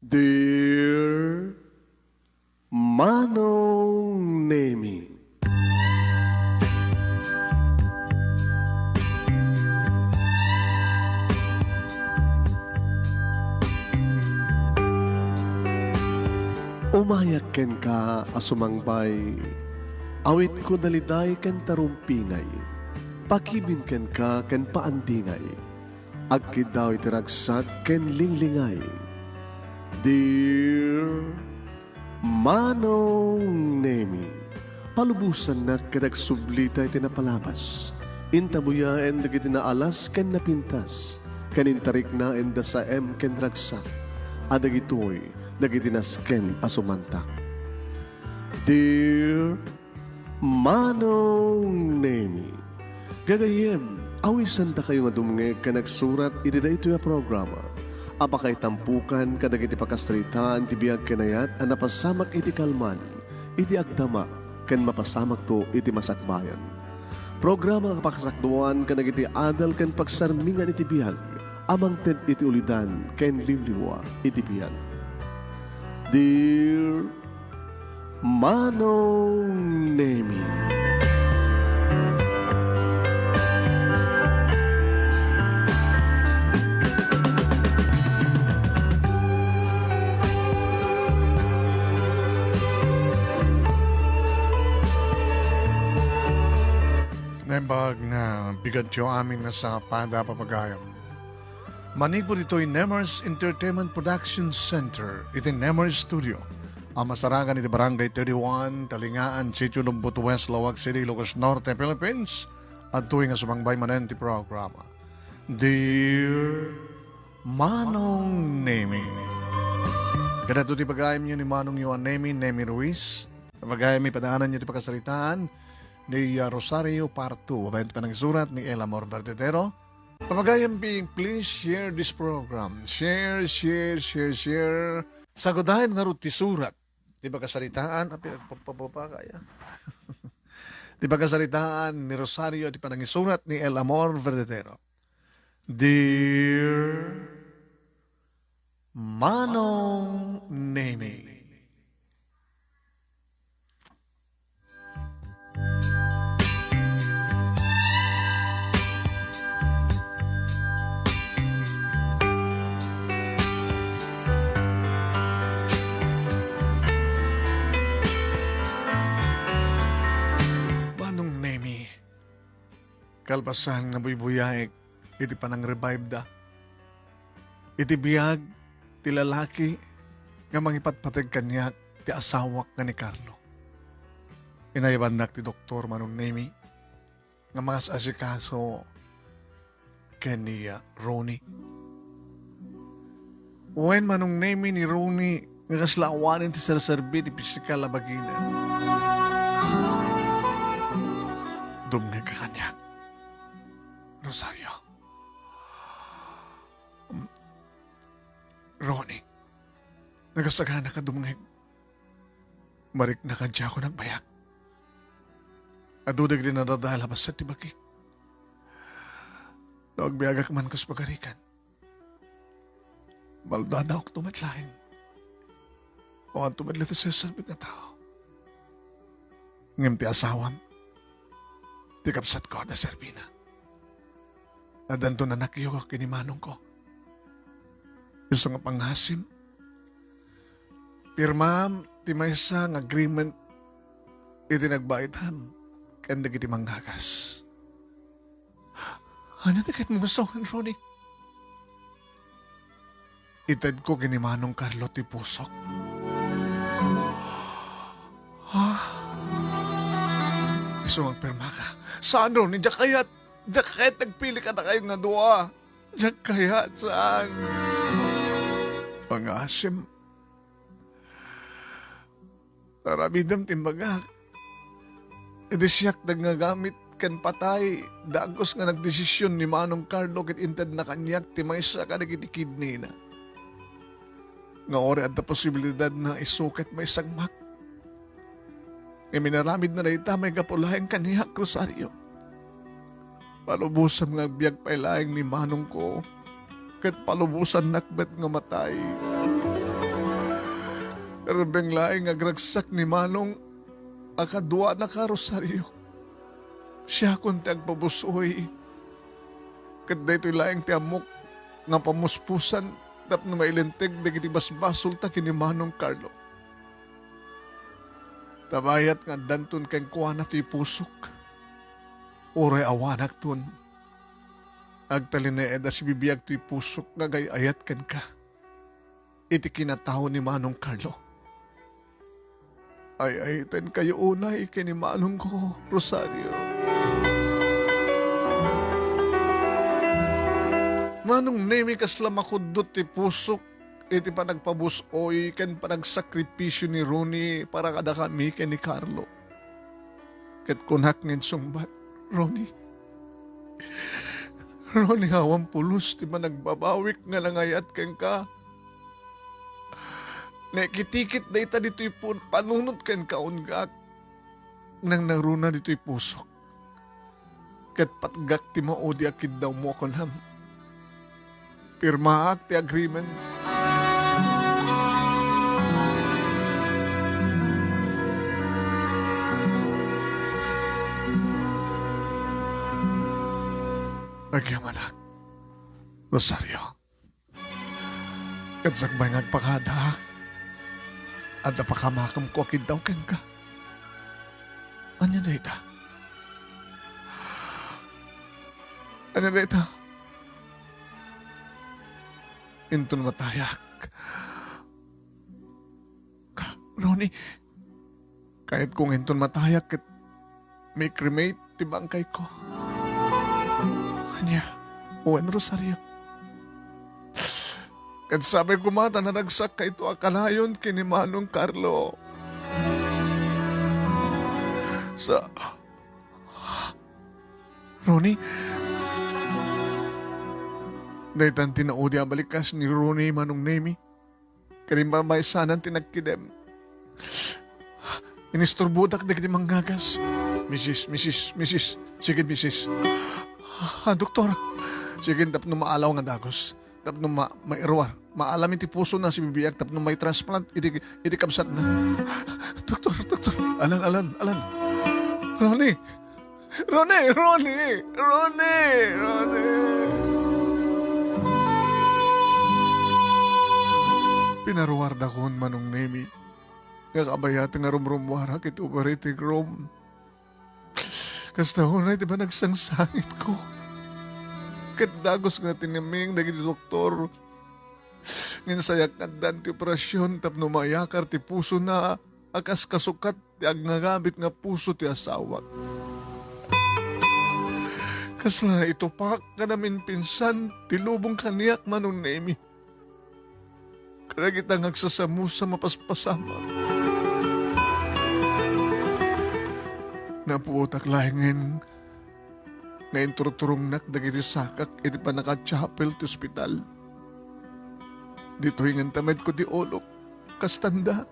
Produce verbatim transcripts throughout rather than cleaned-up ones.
Dear Manong Nemi. Umayak kenka a sumangbay. Awitko daliday ken tarumpingay. Pakibin kenka ken paandingay. Agkiddaw iti ragsak ken linglingay. Dear Manong Nemi, palubosannak ket agsublita iti napalabas. Intabuyaen dagiti naalas ken napintas, ken intariknaen da saem ken ragsak, a dagitoy dagiti nasken a sumantak. Dear Manong Nemi, gagayyem, awisandakayo nga dumngeg ken agsurat iti daytoy a programa a pakaitampokan kadagiti pakasaritaan ti biag ken ayat a napasamak iti kalman, iti agdama, ken mapasamakto iti masakbayan. Programa a pakasakduan kadagiti adal ken pagsarmingan iti biag a mangted iti ulidan ken liwliwa iti biag. Dear Manong Nemi. Naimbag nga bigatyo amin nga sapada, papagayam. Manipud ditoy Nemers Entertainment Production Center iti Nemers Studio a masarakan iti Barangay thirty-one, Talingaan, Sitio Lubot West, Laoag City, Ilocos Norte, Philippines. Adtoy nga sumangbay manen ti programa, Dear Manong Nemi. Kadagitoy ti pagayamyo ni Manongyo a Nemi, Nemi Ruiz. Pagayam, ipadananyo ti pakasaritaan ni, uh, Rosario Parto, babaen ti panangisurat ni El Amor Verdadero. Pagayam, please share this program. Share, share, share, share. Sagudayen ngarud ti surat ti pakasaritaan, apay, agpapababa kaya. Ti pakasaritaan ni Rosario ti panangisurat ni El Amor Verdadero. Dear Manong Nemi. Manong Nemi, kalpasan nga buybuyaek iti panang-revive da. Iti biag ti lalaki nga mangipatpateg kaniak ti asawak nga ni Carlo. Inayabannak ti doktor, Manong Nemi, nga mangas-asikaso ken ni, ah, Ronnie. Wen, Manong Nemi, ni Ronnie nga kasla awanen ti serserbi ti pisikal a bagina. Dumngegka kaniak, Rosario. Ronnie, nagasaganaka dumngeg. Mariknak a diakon agbayag. Adu dagiti nadadael a bassit ti bagik. No agbiagak man kas pagarikan, maldadaokto met laeng. Awanto met la ti serserbik nga tao. Ngem ti asawam, ti kabsatko a serbina. Addanto nanakyo ken ni manongko. Isu nga pangngasim, pirmaam ti maysa nga agreement iti nagbaitam ken dagiti manggagas. Ania ti kayatmo nga sawen, Ronnie? Itedko ken ni Manong Carlo ti pusok. Ha? Isu nga agpirmaka. Saan, Ronnie? Diak kayat. Diak kayat agpili kadakayo nga dua. Diak kayat, saan? Pangasim. Aramidem ti imbagak. Idi siak nagngagamit ken patay, dagus nga nagdesision ni Manong Carlo ket intedna kaniak ti maysa kadagiti kidneyna. Nga uray adda posibilidad nga isu ket maisagmak. Ngem inaramidna dayta maigapu laeng kaniak, Rosario. Palubosam nga agbiag pay laeng ni manongko, ket palubosannak met nga matay. Rebbeng laeng nga agragsak ni Manong a kaduana ka, Rosario. Siakon ti agpabus-oy. Ket daytoy laeng ti ammok nga pamuspusan tapno mailinteg dagiti basbasolta ken ni Manong Carlo. Ta bayat nga addanton kenkuana toy pusok, uray awanakton, agtalinaed a sibibiag toy pusok nga agay-ayat kenka iti kinatao ni Manong Carlo. Ay-ayatenkayo unay ken ni Manongko, Rosario. Manong Nemi, kasla makuddot ti pusok iti panagpabus-oy ken panagsakripisio ni Ronnie para kadakami ken ni Carlo. Ket kunak nga insungbat, "Ronnie, Ronnie, awan pulos ti managbabawik nga nangayat kenka. Naikitikit dayta ditoy pun-, panunot kenka, unggak. Nangnangruna ditoy pusok. Ket patgak ti maudi a kiddawmo a kunam. Pirmaak ti agreement." Agyamanak, Rosario. Ket sakbay nga agpakadaak, adda pakamakemko a kiddaw kenka. Ania dayta? Ania dayta? Inton matayak, Ka-, Ronnie, kayatko nga inton matayak ket mai-cremate ti bangkayko. Ania? Wen, Rosario. Ket sapay koma ta naragsakka ito a kanayon ken ni Manong Carlo. Sa-, Ronnie? Daytan ti naudi a balikas ni Ronnie, Manong Nemi. Ket impamaysanan ti nagkidem. Inisturbodak dagiti mangngagas. "Misis, misis, misis. Sige, misis." "Ah, doktor." "Sige, tapno maalaw nga dagus. Tapno ma-, mairuar. Maalamin ti pusona a sibibiag tapno mai-transplant iti, iti kabsatna." "Doktor, doktor." "Alan, alan, alan?" "Ronnie!" "Ronnie! Ronnie! Ronnie! Ronnie!" Pinaruardakon, Manong Nemi, nga kabayat nga rumrummuarak iti operating room. Kasta unay ti panagsangsangitko. Ket dagus nga tinemming dagiti doktor. Ngem sayak nga addan ti operasyon tapno mayakar ti pusona a kas kasukat ti agnangamit nga puso ti asawak. Kasla naitupak nga naminpinsan ti lubong kaniak, Manong Nemi. Kadagita nga agsasamusa mapaspasamak. Napuotak laengen nga inturturongnak dagiti sakak iti pannaka-chapel ti ospital. Ditoy ngan tamedko ti ulok, kastanda,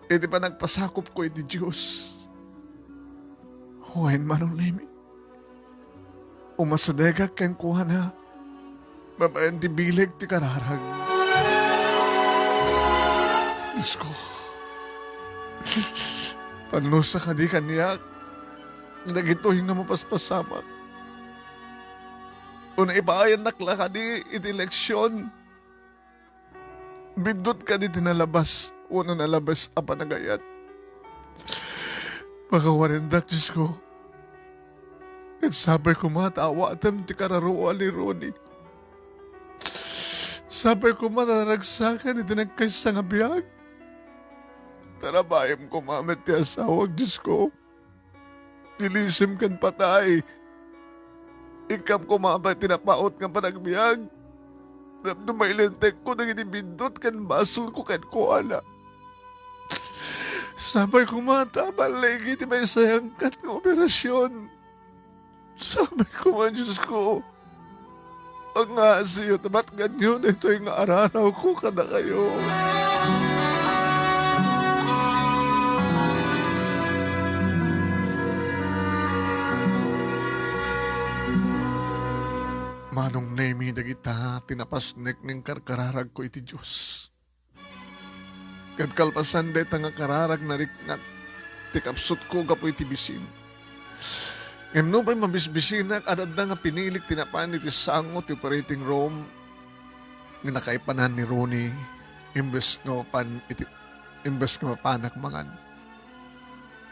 iti panagpasakopko iti Dios. Wen, Manong Nemi, umasidegak kenkuana babaen ti bileg ti kararag. Diosko, pannusa kadi kaniak dagitoy nga mapaspasamak? Wenno ipaayannak la kadi iti leksion? Biddut kadi ti nalabas wenno nalabes a panagayat? Pakawanendak, Diosko. Ket sapay koma ta awatem ti kararuaan ni Ronnie. Sapay koma ta naragsakan iti nagkaysa nga biag. Tarabayem koma met ti asawak, Diosko. Ti lisim ken patay. Ikkam koma pay ti napaut nga panagbiag tapno mailentekko dagiti biddut ken basolko kenkuana. Sapay koma ta balligi ti maisayangkat nga operasyon. Sapay koma, Diosko. Angasiyo ta batganyo daytoy nga ararawko kadakayo. Manong Nemi dagita ti napasnek nga inkarkararagko iti Dios. Ket kalpasan dayta nga kararag, nariknak ti kapsutko gapu iti bisin. Ngem nupay mabisbisinak, adda nga pinilik ti napan iti sango ti operating room nga nakaipanan ni Ronnie imbes nga mapan iti, imbes nga mapanak mangan.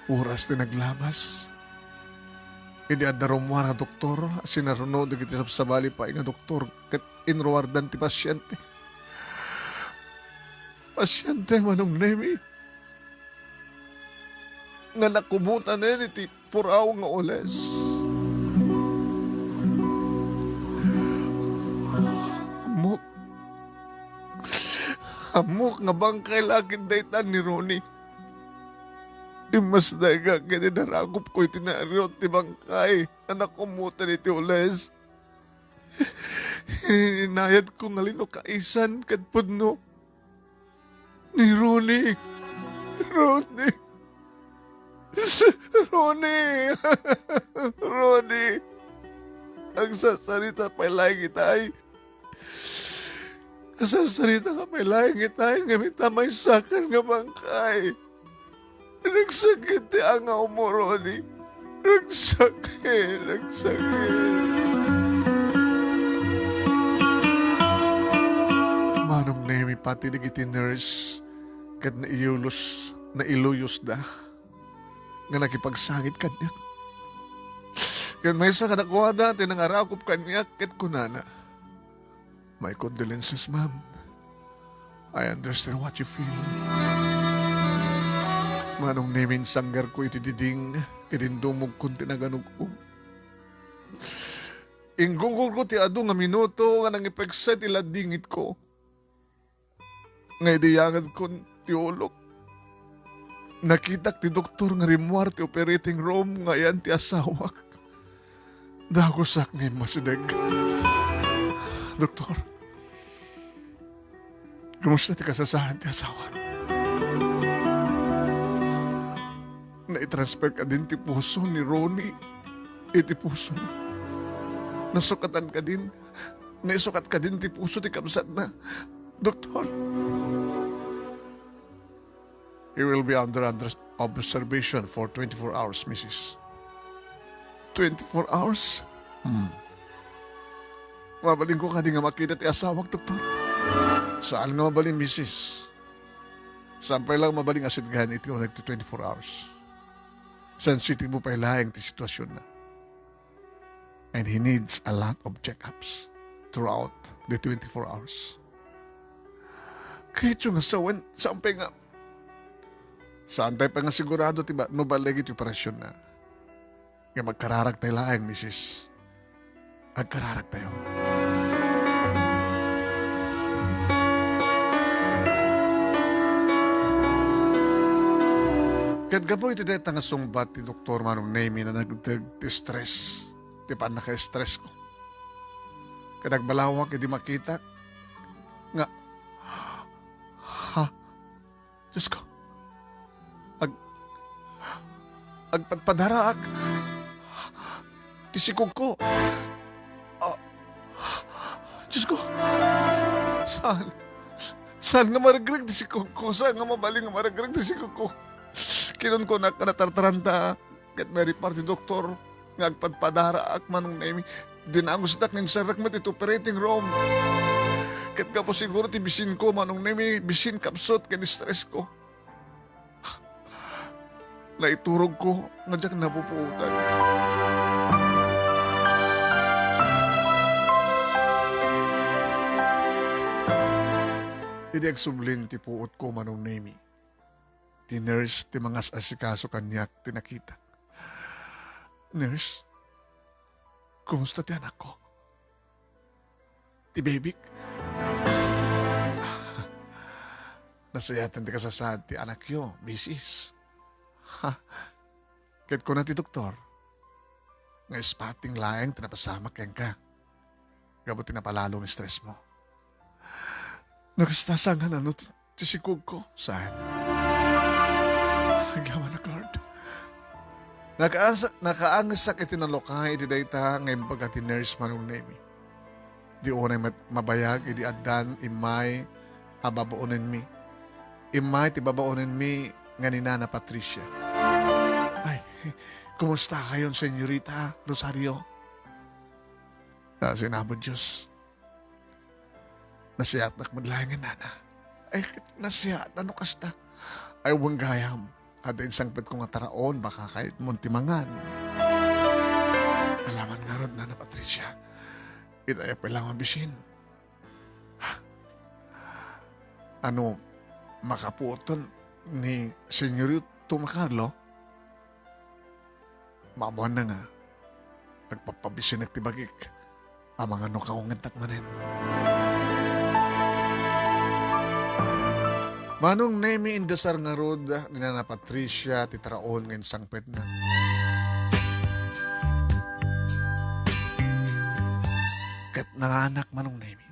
Oras ti naglabas. Idi adda rummuar nga doktor, sinaruno dagiti sabsabali pay nga doktor ket inruardan ti pasiente. Pasiente, Manong Nemi, nga nakumutanen iti puraw nga ules. Ammok, ammok nga bangkay la ket dayta ni Ronnie. Immasdayka ket inarakupko iti nairut ti bangkay a nakumutan iti ules. Inayatko nga linukaisan ket pudno ni Ronnie. Ronnie. Ronnie. Ronnie. Agsarsarita pay laeng itay. Agsarsarita ka pay laeng itay ngem ita maysakan nga bangkay. Nagsakit ti angawmo, Ronnie. Nagsakit, nagsakit. Manong Nemi, pati dagiti nurse ket naiyulos, nailuyosda nga nakipagsangit kaniak. Ket maysa kadakuada ti nangarakup kaniak ket kunana, "My condolences, ma'am. I understand what you feel." Manong Nemi, insanggarko iti diding ket indumogkon ti naganugko. Inggugurko ti adu nga minuto nga nangipegsa ti ladingitko. Nga idi yangedkon ti ulok, nakitak ti doktor nga rimmuar ti operating room nga ayan ti asawak. Dagusak nga immasideg. "Doktor, kumusta ti kasasaan ti asawak? Naitransfer kadin ti puso ni Ronnie iti puso. Nasukatan kadin, naisukat kadin ti puso ti kabsatna, doktor?" "He will be under, under observation for twenty-four hours, misis." "Twenty-four hours?" "Hmm." "Mabalinko kadi nga makita ti asawak, doktor?" "Saan nga mabalin, misis. Saan pay laeng mabalin nga sitgan iti uneg ti twenty-four hours. Sensitibo pay laeng ti situasionna. And he needs a lot of checkups throughout the twenty-four hours." "Kayatyo nga sawen, saan pay nga..." "Saantay pay nga sigurado ti ba-, no balleg iti operasionna. Ngem agkararagtayo laeng, misis. Agkararagtayo." Ket gapu iti dayta nga sungbat ti doktor, Manong Nemi, nanagdeg ti stress, ti pannaka-stressko. Ket agbalawak idi makitak nga, ha, Diosko, ag-, agpadpadaraak ti sikogko. Ah, Diosko, saan? Saan nga maregreg ti sikogko? Saan nga mabalin nga maregreg ti sikogko? Kinunkunak a natartaranta, ket nairipar ti doktor nga agpadpadaraak, Manong Nemi. Dinagusdak nga inserrak met iti operating room. Ket gapu siguro ti bisinko, Manong Nemi, bisin kapsut ken stressko. Naiturogko nga diak napupuotan. Idi agsublin ti puotko, Manong Nemi, ti nurse ti mangas-asikaso kaniak ti nakitak. "Nurse, kumusta ti anakko? Ti bebik?" "Nasayaten ti kasasaan ti anakyo, misis." Ha? Ket kuna ti doktor nga spotting laeng ti napasamak kenka gapu ti napalalo nga stressmo. Nakasta sa nga nano ti, ti sikogko, saan? Agyaman, Lord. Nakaas-, nakaangesak iti nalukay iti dayta nga imbaga ti nurse, Manong Nemi. Di unay mat-, mabayag idi addan immay a babaonenmi. immay ti babaonenmi nga ni Nana Patricia. Ay, kumusta kayon, Senyorita Rosario? Ta sinabi Dios, nasiatnak met laeng, Nana. Ay, nasiat, ano kasta? Ay, wen gayam. Adda insangpetko nga taraon, baka kayatmon ti mangan. Alaman ngarud, Nana Patricia. Itay a pay lang mabisin. Ano, makapuoton ni Senyorito Carlo? Maammoanna nga agpapabisinek ti bagik. Amangan no kaungentak manen. Manong Nemi, indesar ngarud ni Nana Patricia ti taraon nga insangpetna. Ket nanganak, Manong Nemi.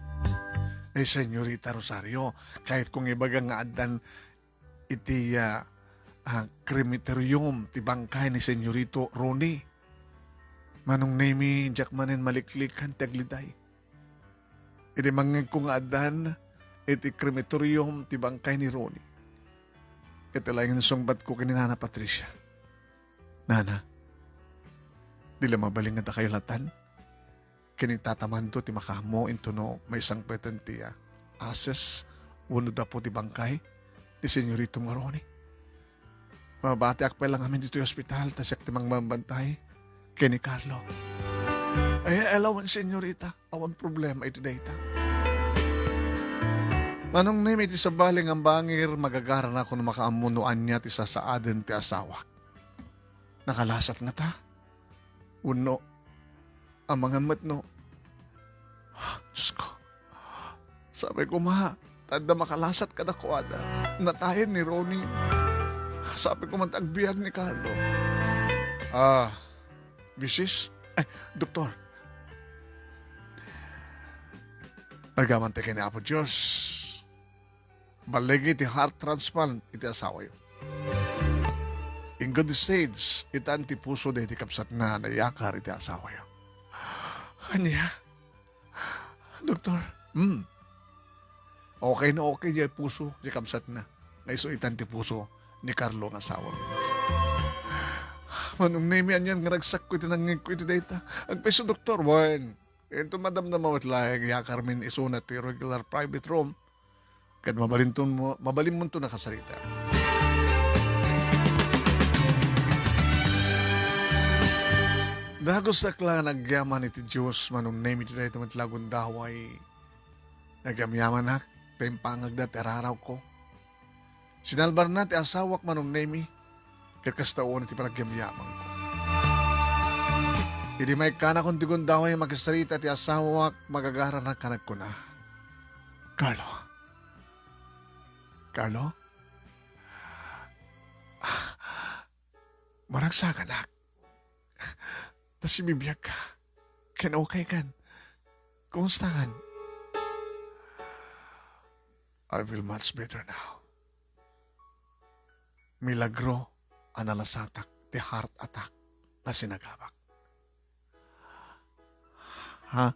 Ay, Senyorita Rosario, kayatko nga ibaga nga addan iti, ah, ah, crematorium ti bangkay ni Senyorito Ronnie. Manong Nemi, diak manen maliklikan ti agliday. Idi mangngegko nga addan iti crematorium ti bangkay ni Ronnie, ket laeng insungbatko ken ni Nana Patricia, "Nana, di la mabalin nga dakayo latan?" Ken ni Tata Mando ti makaammo intono maisangpeten ti, ah, ases wenno dapo ti bangkay ni Senyorito Ronnie. Mabatiak pay lang amin ditoy ospital ta siak ti mangbantay ken ni Carlo. Ay, alawan, Senyorita. Awan problema iti dayta. Manong Nemi, iti sabali nga bangir, magagarana no makaammo no ania ti sasaaden ti asawak. Nakalasat ngata? Wenno, amangan met no, Diyos ko, sapay koma, ta adda makalasat kadakuada. Natayen ni Ronnie. Sapay koma ta agbiag ni Carlo. Ah, misis? Ay, doktor. Agaman ti ken ni Apo Dios. Balligi ti heart transplant iti asawayo. In good stage, itan ti puso daydi kabsatna a nayakar iti asawayo. Ania? Doktor? Hmm. Okay na okay diay puso diay kabsatna. Nga isu itan ti puso ni Carlo nga asawa. Manong Nemi, anian nga ragsakko iti nangngegko iti dayta. Agpayso, doktor, wen. Inton madamdama met laeng, iyakarmin isuna ti regular private room. Ket mabalinton mo, mabalinmonto nakasarita. Dagusak la nga nagyaman iti Dios, Manong Nemi, iti dayta met la a gundaway. Nagyamyamanak ta impangagda ti ararawko. Sinalbarna ti asawak, Manong Nemi, ket kasta unay ti panagyamyamangko. Idi maikkanakon ti gundaway makisarita ti asawak, magagarana ken nagkuna, "Carlo? Carlo? Maragsakanak. Ta sibibiagka. Ken okay kan. Kumusta kan?" "I feel much better now. Milagro a nalasatak ti heart attack a sinagabak." "Ha?"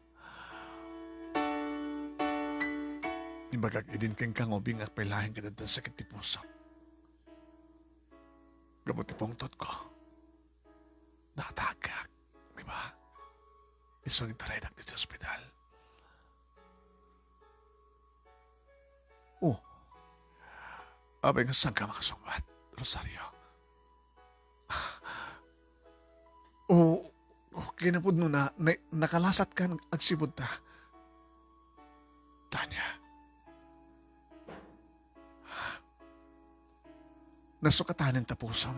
"Ibagak idin kenka nga ubingak pay laeng ket addan sakit ti puso. Gapu ti pungtotko, naatakeak, di ba? Isu nga intaraydak ditoy ospital." "Oh, apay nga saanka makasungbat, Rosario?" "Oh, oh, kinapudno na, na, nakalasat kan agsipud ta, Tanya. Nasukatanen ta pusom.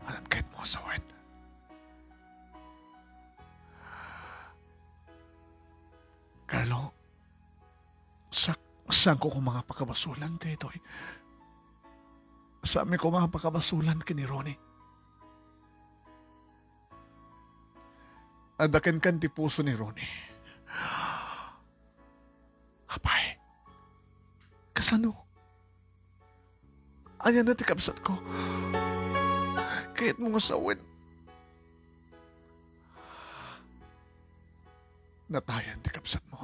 Anat kayat mo a sawen?" "Carlo, sa-, saanko koma nga pakabasolan daytoy. Saanmi koma nga pakabasolan ken ni Ronnie. Adda kenka ti puso ni Ronnie." "Apay, kasano? Ania na ti kabsatko? Kayatmo nga sawen?" "Natayen ti kabsatmo.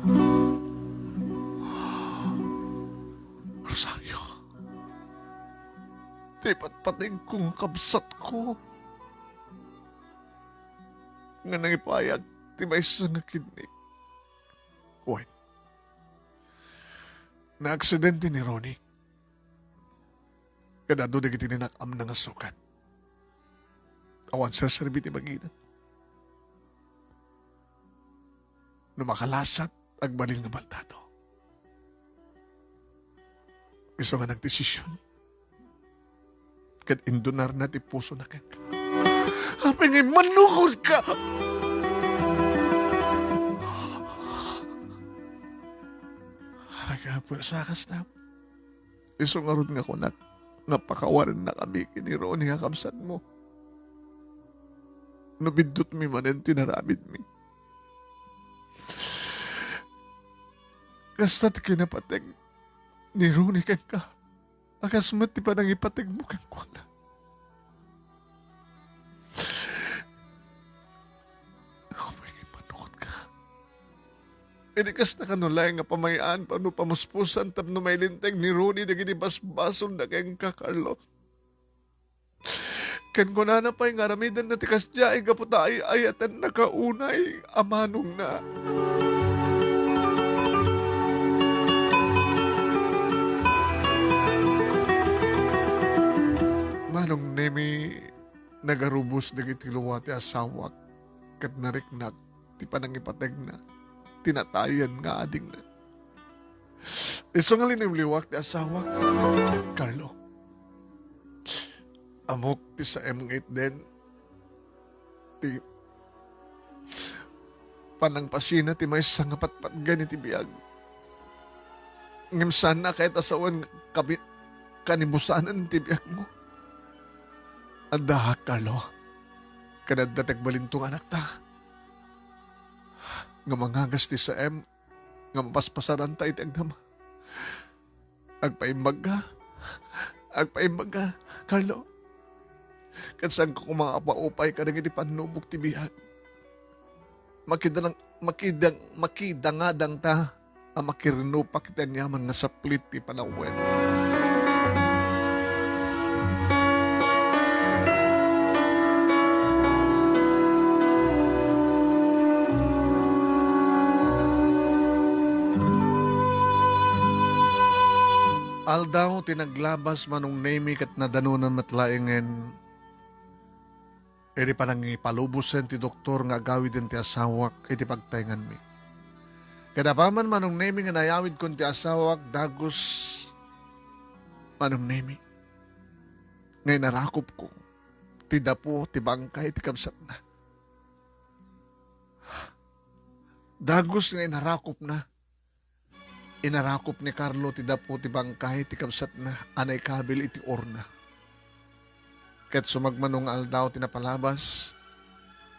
ti patpategko nga kabsatko nga nangipayag ti maysa nga kidney. Wen, naaksidente ni Ronnie. Ket adu dagiti dinak amna nga sukat. Awan serserbi ti bagina. No makalasat, agbalin nga baldado. Isu nga nagdesisyon. Ket indunarna ti pusona kenka. Apay nga immanukodka? Agpuersa kasta. Isu ngarud nga kunak nga pakawanennakami ken ni Ronnie nga kabsatmo. No biddutmi manen ti inaramidmi. Kasta ti kinapateg ni Ronnie kenka. A kas met ti panangipategmo kenkuana. Apay nga immanukodka? Idi kasta kano laeng nga pamay-an, pano pamuspusan tapno mailinteg ni Ronnie dagiti basbasolda kenka, Carlo. Ken kunana pay nga aramidenna ti kasdiay gapu ta ay-ayatennaka unay a manongna. Manong Nemi, nagarubos dagiti lua ti asawak ket nariknak ti panangipategna, ti natayen nga adingna. Isu nga liniwliwak ti asawak, Carlo. Ammok ti saem nga itden ti panangpasina ti maysa nga patpatgen iti biag. Ngem saanna kayat a sawen nga kabi-, kanibusanan ti biagmo. Addaak, Carlo. Ken adda ti agbalinto nga anakta nga mangagas ti saem nga mapaspasaranta iti agdama. Agpaimbagka. Agpaimbagka, Carlo. Ket saanko koma a mapaupay kadagiti pannubok ti biag. Makidang-, makidang-, makidangadangta a makirinnupak iti aniaman nga saplit ti panawen. Aldaw ti naglabas, Manong Nemi, ket nadanonan met laengen idi panangipalubosen ti doktor nga agawiden ti asawak iti pagtaenganmi. Ket apaman, Manong Nemi, nga nayawidkon ti asawak, dagus, Manong Nemi, nga inarakupko ti dapo ti bangkay ti kabsatna. Dagus nga inarakupna. Inarakup ni Carlo ti dapo ti bangkay ti kabsatna a naikabil iti urna. Ket sumagmamano nga aldaw ti napalabas,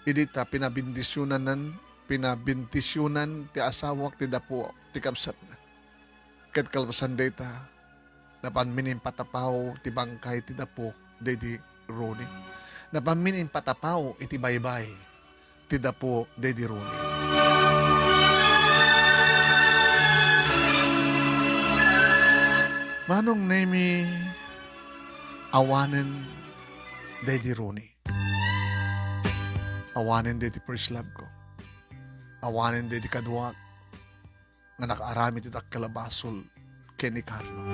idi ta pinabendisionanan, pinabendisionan ti asawak ti dapo ti kabsatna. Ket kalpasan dayta, napanmin impatapaw ti bangkay ti dapo daydi Ronnie. Napanmin impatapaw iti baybay ti dapo daydi Ronnie. Manong Nemi, awanen daydi Ronnie. Awanen daydi first love ko. Awanen daydi kaduak nga nakaaramid iti dakkel a basol ken ni Carlo.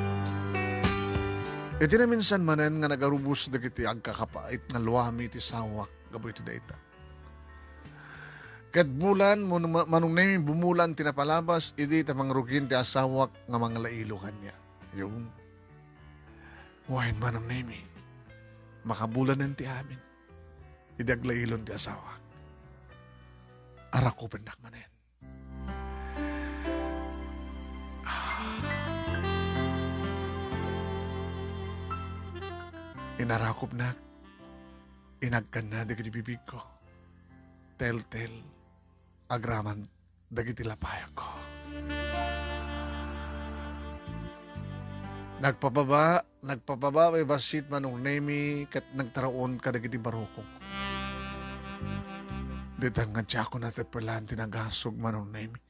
Iti naminsan manen nga nagarubos dagiti agkakapait nga luami iti sawak gapu iti dayta. Ket bulan, mun-, ma-, Manong Nemi, bumulan ti napalabas, idi ta mangrugin ti asawak nga manglailo kaniak. Yun. Wen, Manong Nemi, makabulanen ti amin. Idi aglailon ti asawak, arakupennak manen. Inarakupnak, inagkanna dagiti bibigko. Teltel, agraman dagiti lapayagko. Nagpababa, nagpababa ti bassit, Manong Nemi, ket nagtaraon kadagiti barukok. Dita nga diakon natepelan ti nagasog, Manong Nemi.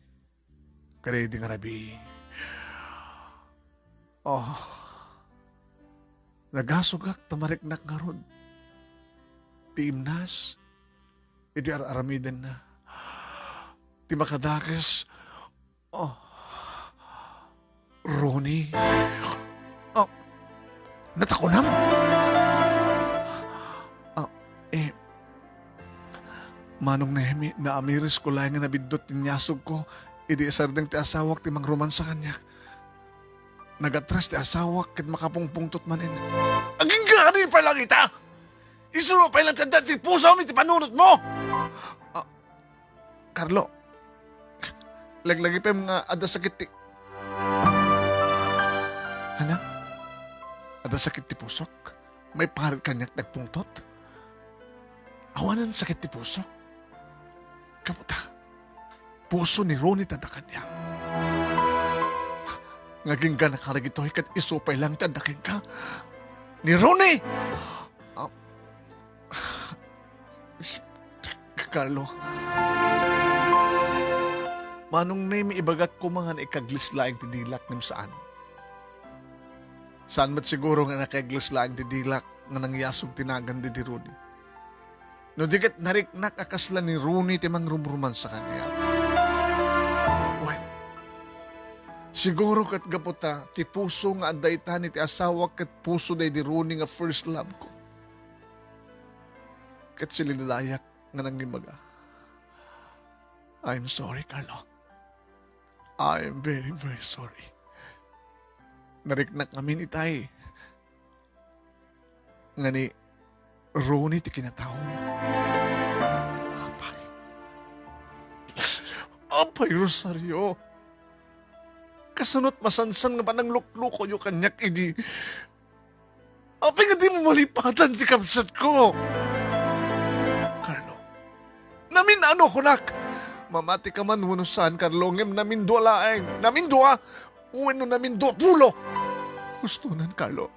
Kadaydi nga rabii. Oh. Nagasugak ta mariknak ngarud ti imnas idi ar-aramidenna. Ti makadakes, oh, Ronnie. Oh, natakunam? Ah, eh, Manong Nemi, naamirisko laeng nga nabiddut ti inyasugko idi isardeng ti asawak ti mangromansa kaniak. Nagatras ti asawak ket makapungpungtot manen. Agingga kadi pay lang ita! Isuno pay lang ti adda ti pusom iti panunotmo! Ah, Carlo, laglagipem nga adda sakit ti, Ana? Adda sakit ti pusok? Maiparit kaniak ti agpungtot? Awanen sakit ti pusok. Gapu ta, puso ni Ronnie ti adda kaniak. Nga agingganak kadagitoy ket isu pay lang ti adda kenka. Ni Ronnie! Ah, Carlo. Manong Nemi, ibagak koma nga naikaglis laeng ti dilak ngem saan. Saan met siguro nga naikaglis laeng ti dilak nga nangyasug ti nagan daydi Ronnie. No di ket nariknak a kasla ni Ronnie ti mangrumromansa kaniak. Wen, siguro ket gapu ta ti puso nga adda ita iti asawak ket puso daydi Ronnie nga first love ko. Ket silinayak nga nangibaga, "I'm sorry, Carlo. I'm very, very sorry. Nariknak ngamin itay nga ni Ronnie ti kinataom." Apay. Apay, Rosario. Kasano't masansan nga panangluklukoyo kaniak idi Apay nga dimo malipatan ti kabsatko? Carlo, namin-ano kunak? Mamatika man wenno saan, Carlo, ngem namindua laeng. Namindua? Wenno namindua pulo? Hustonan, Carlo.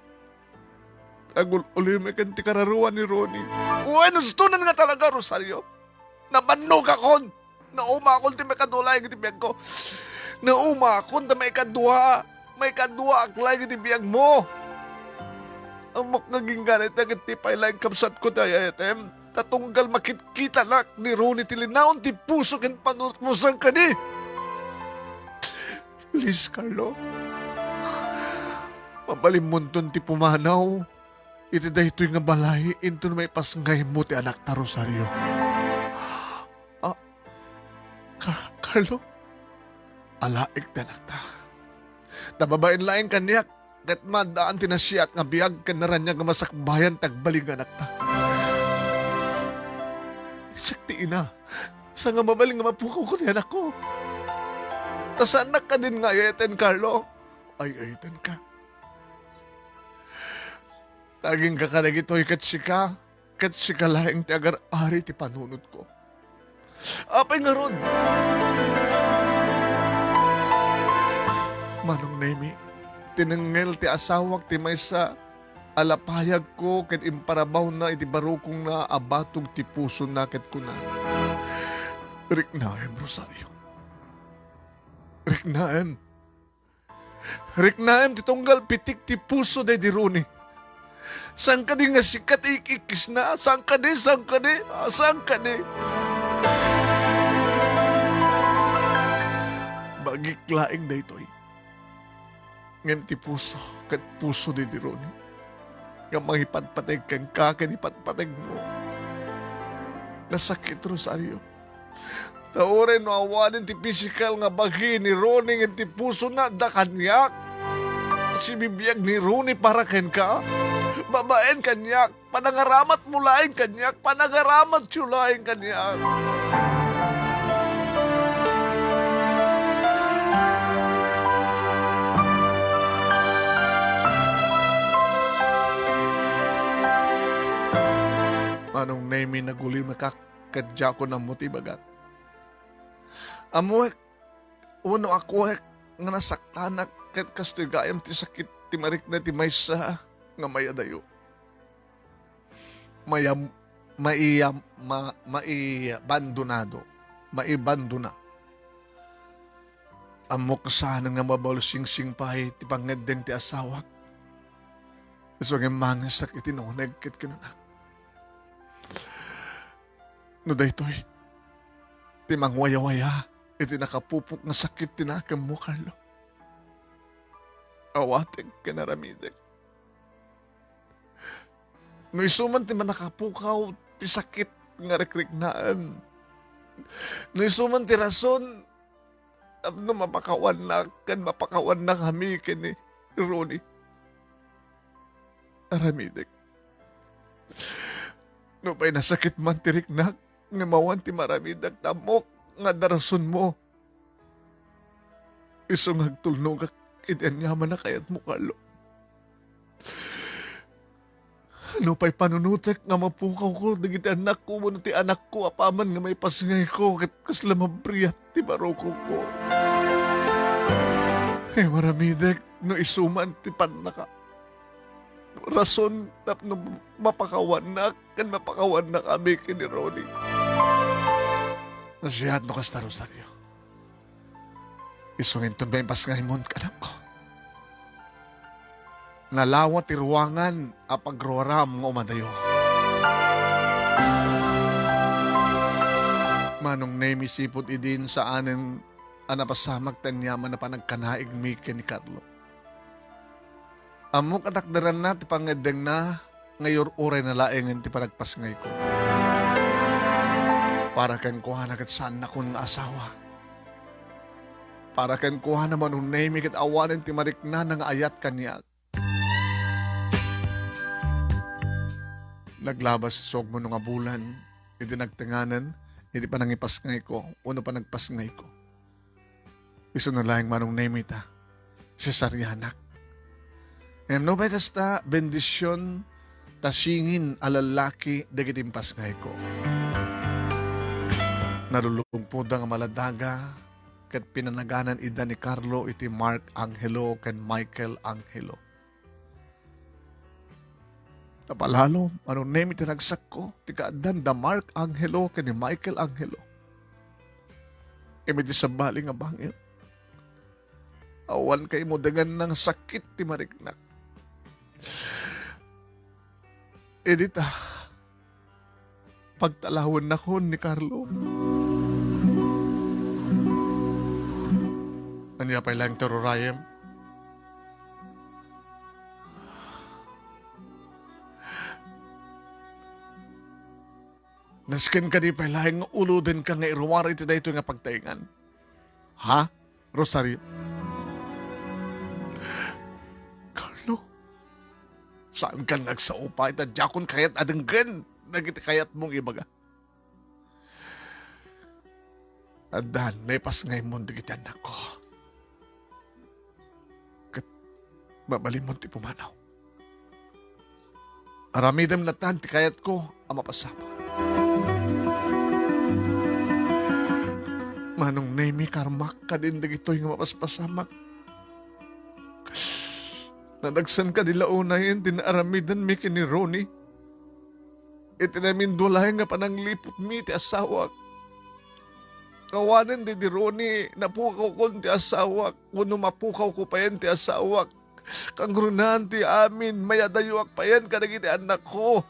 Agul-ulim ken ti kararuan ni Ronnie. Wenno hustonan nga talaga, Rosario. Nabannogakon. Naumakon ti maikadua laeng iti biagko. Naumakon ti maikadua. Maikaduaak laeng iti biagmo. Ammok nga agingga ita ket ti pay laeng kabsatko ti ay-ayatem. Ta tunggal makitkitanak ni Ronnie ti linaon ti puso ken panunotmo, saan kadi? Please, Carlo. Mabalinmonton ti pumanaw iti daytoy nga balay inton maipasngaymo ti anakta, Rosario. Ah, Ka-, Carlo, alaek ti anakta. Ta babaen laeng kaniak, ket maaddaan ti nasiat nga biag ken naraniag nga masakbayan ti agbalin nga anakta. Siak ti ina, saan nga mabalin nga mapukawko ti anakko. Ta saannak kadin nga ay-ayaten, Carlo. Ay-ayatenka. Ta agingga kadagitoy ket sika, ket sika laeng ti agar-ari ti panunotko. Apay ngarud? Manong Nemi, tinengngel ti asawak ti maysa a lapayagko ket imparabawna iti barukongna a batog ti pusona ket kunana, "Riknaem, Rosario. Riknaem." Riknaem ti tunggal pitik ti puso daydi Ronnie. Saan kadi nga sika ti ik-ikkisna? Saan kadi? Saan kadi? Ah, saan kadi? Bagik laeng daytoy. Ngem ti puso ket puso daydi Ronnie nga mangipadpateg kenka ken ipatpategmo. Nasakit, Rosario. Ta uray no awanen ti pisikal nga bagi ni Ronnie ngem ti pusona adda kaniak. Sibibiag ni Ronnie para kenka. Babaen kaniak. Panangaramatmo laeng kaniak. Panangaramatyo laeng kaniak. Manong Nemi, nagulimekak ket diakon ammo ti ibagak. Ammoek wenno akuek nga nasaktanak ket kastoy gayam ti sakit ti marikna ti maysa nga mayadayo. Mayam-, maiyam-, ma-, maibandonado, maibandona. Ammok saan nga mabalsingsing pay ti pangngeddeng ti asawak. Isu nga immangesnak iti nuneg ket kinunak, "No daytoy ti mangwayawaya iti nakapupok nga sakit ti nakemmo, Carlo, awatek ken aramidek. No isu man ti mannakapukaw ti sakit nga rikriknaan, no isu man ti rason tapno mapakawannak ken mapakawannakami ken ni Ronnie, aramidek. Nupay nasakit man ti riknak, ngem awan ti maramidek, ta ammok nga adda rasonmo. Isu nga agtulnogak iti aniaman a kayatmo, Carlo. Nupay panunotek nga mapukawko dagiti annakko wenno ti anakko apaman nga maipasngayko, ket kasla mabriat ti barukongko. Ngem aramidek no isu man ti pannaka rason tapno mapakawannak ken mapakawannakami ken ni Ronnie. Nasayaat no kasta, Rosario. Isu nga inton maipasngaymon, anakko. Nalawa ti ruangan a pagruaram nga umadayo. Manong Nemi, sipud idin saanen a napasamak ti aniaman a panagkanaigmi ken ni Carlo. Ammok a takderanna ti pangngeddengna nga iyur-urayna laengen ti panagpasngayko. Para kenkuana ket saannakon nga asawa. Para kenkuana, Manong Nemi, ket awanen ti mariknana nga ayat kaniak. Naglabas ti sugmono nga bulan iti nagtenganan iti panangipasngayko wenno panagpasngayko. Isuna laeng, Manong Nemi, ta sesarianak. Ngem nupay kasta, bendision ta singin a lallaki dagiti impasngayko. Nalulugpoda nga maladaga ket pinanaganan ida ni Carlo iti Mark Angelo ken Michael Angelo. Napalalo, Manong Nemi, ti ragsakko ti kaaddan da Mark Angelo ken ni Michael Angelo. Imi ti sabali nga bangir, awan kaimudenganna nga sakit ti mariknak. Idi ta pagtalawennakon ni Carlo. Ania pay laeng ti ururayem? Nasken kadi pay laeng nga ulodenka nga iruar iti daytoy nga pagtaengan? Ha, Rosario? Carlo, saankan nga agsao pay ta diakon kayat a denggen dagiti kayatmong ibaga. Addan naipasngaymon dagiti annakko. Ket mabalinmon ti pumanaw. Aramidem latta ti kayatko a mapasamak. Manong Nemi, karmak kadin dagitoy nga mapaspasamak. Nadagsen kadi la unayen ti naaramidenmi ken ni Ronnie? Iti namindua laeng nga panangliputmi ti asawak. Awanen daydi Ronnie, napukawkon ti asawak, wenno mapukawko payen ti asawak. Kangrunaan ti amin, mayadayoak payen kadagiti annakko.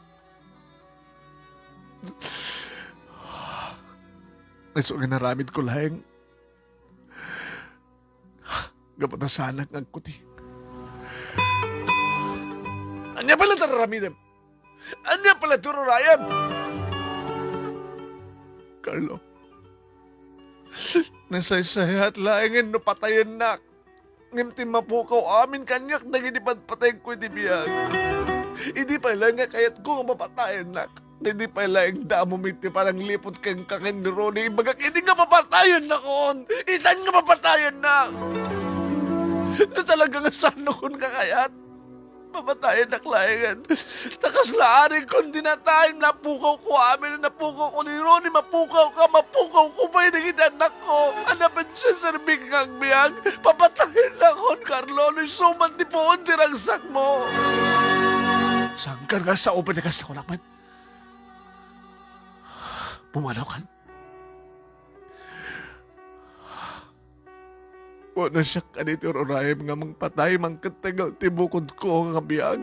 Isu nga inaramidko laeng gapu ta saanak nga agkuting. Ania pay la ti aramidem? Ania pay la ti ururayem? Carlo, nasaysayaat laengen no patayennak. Ngem ti mapukaw amin kaniak dagiti patpatayko iti biag. Idi pay laeng nga kayatko nga mapatayennak, idi pay laeng damo met ti panangliput kenka ken ni Ronnie, ibagak idi nga papatayennakon. Itan nga papatayennak. No talaga nga saannakon nga kayat, papatayennak laengen. Ta kasla arigkon ti natay, napukawko amin, napukawko ni Ronnie, mapukawka, mapukawko pay dagiti annakko. Ania pay ti serserbik nga agbiag? Papatayennakon, Carlo, no isu man ti puon ti ragsakmo. Saankan nga agsao pay ti kasta, kunak met. Pumanawkan. Wenno siak kadi ti ururayem nga mangpatay, mangkettengel ti bukodko nga biag?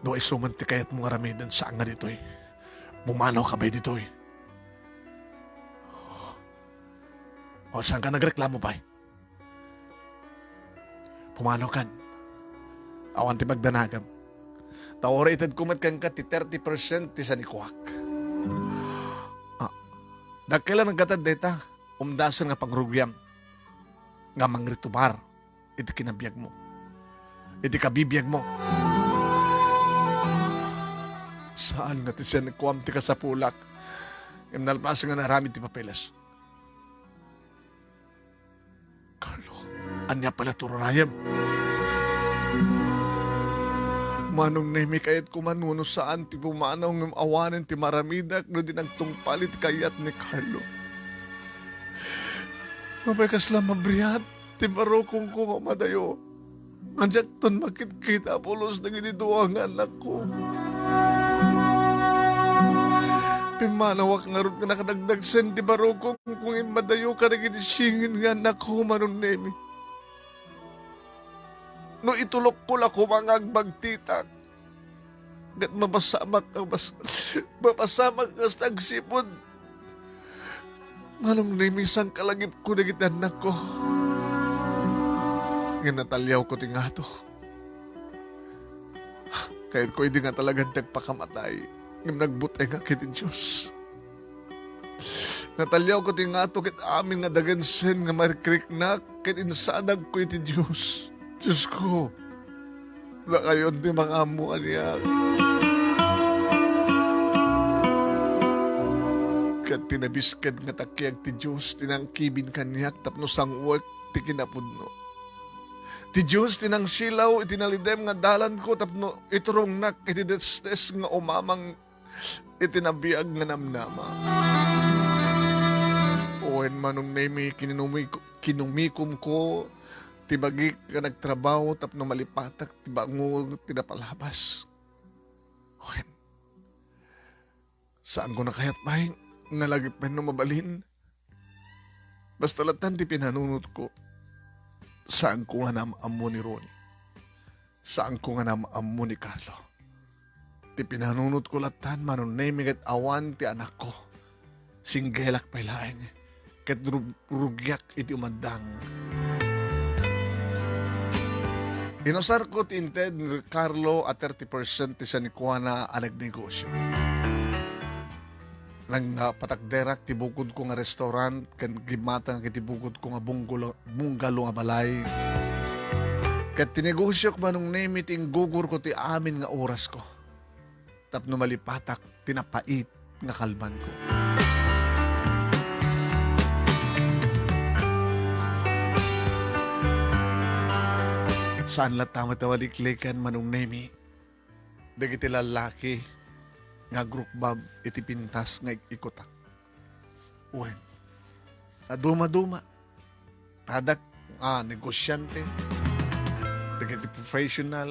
No isu man ti kayatmo nga aramiden, saan nga ditoy. Pumanaw ka pay ditoy. O, saan ka nagreklamo pay? Pumanaw kan. Awan ti pagdanagam. Ta uray itedko met kenka ti thirty percent ti sanikuak. Ah, dakkel a naggatad dayta, umdasen nga pangrugiam nga mangritubar iti kinabiagmo, iti kabibiagmo. Saan nga ti sanikuam ti kasapulak, ngem nalpas nga naaramid ti papeles. Carlo, ania pay la ti urayem? Manong Nemi, kayatko man wenno saan ti pumanaw ngem awanen ti maaramidak no di nagtungpal iti kayat ni Carlo. Apay, kasla mabriat ti barukongko nga umadayo. Nga diakton makitkita pulos dagiti dua nga annakko. Pimmanawak ngarud nga nakadagdagsen ti barukongko nga immadayo kadagiti singin nga annakko, Manong Nemi. No itulokko la koma nga agbagtitak, ket mapasamak nga mas-, mapasamak nga agsipud. Manong Nemi, sangkalagipko dagiti annakko. Ngem nataliawko ti ngato. Kayatko idi nga talagan ti agpakamatay, ngem nagbutengak iti Dios. Nataliawko ti ngato ket amin nga dagensen nga marikriknak ket insadagko iti Dios. Diosko, dakayon ti makaammo kaniak. Ket ti nabiskeg nga takkiag ti Dios ti nangkibin kaniak tapno sanguek ti kinapudno. Ti Dios ti nangsilaw iti nalidem nga dalanko tapno iturongnak iti desdes nga umamang iti nabiag nga namnama. Wen, Manong Nemi, kinumi-, kinumikomko ti bagik nga nagtrabaho tapno malipatak ti bango ti napalabas. Wen, saanko a kayat pay nga lagipen no mabalin. Basta lattan ti pinanunotko, saanko nga naam-ammo ni Ronnie. Saanko nga naam-ammo ni Carlo. Ti pinanunotko lattan, Manong Nemi, ket awan ti anakko. Singgelak pay laeng, ket ru-, rugiak iti umaddang. Inusarko ti inted ni Carlo a thirty percent ti sanikuana a nagnegosio. Nangpatakderak ti bukodko nga restaurant ken gimmatangak iti bukodko nga bunggulo-, bungalow a balay. Ket ti negosiok, Manong Nemi, ti inggugurko ti amin nga orasko tapno malipatak ti napait nga kalbanko. Saan latta met a maliklikan, Manong Nemi, dagiti lallaki nga agrukbab iti pintas nga ik-ikutak. Wen, a dumaduma. Adak, ah, negosiante, dagiti professional,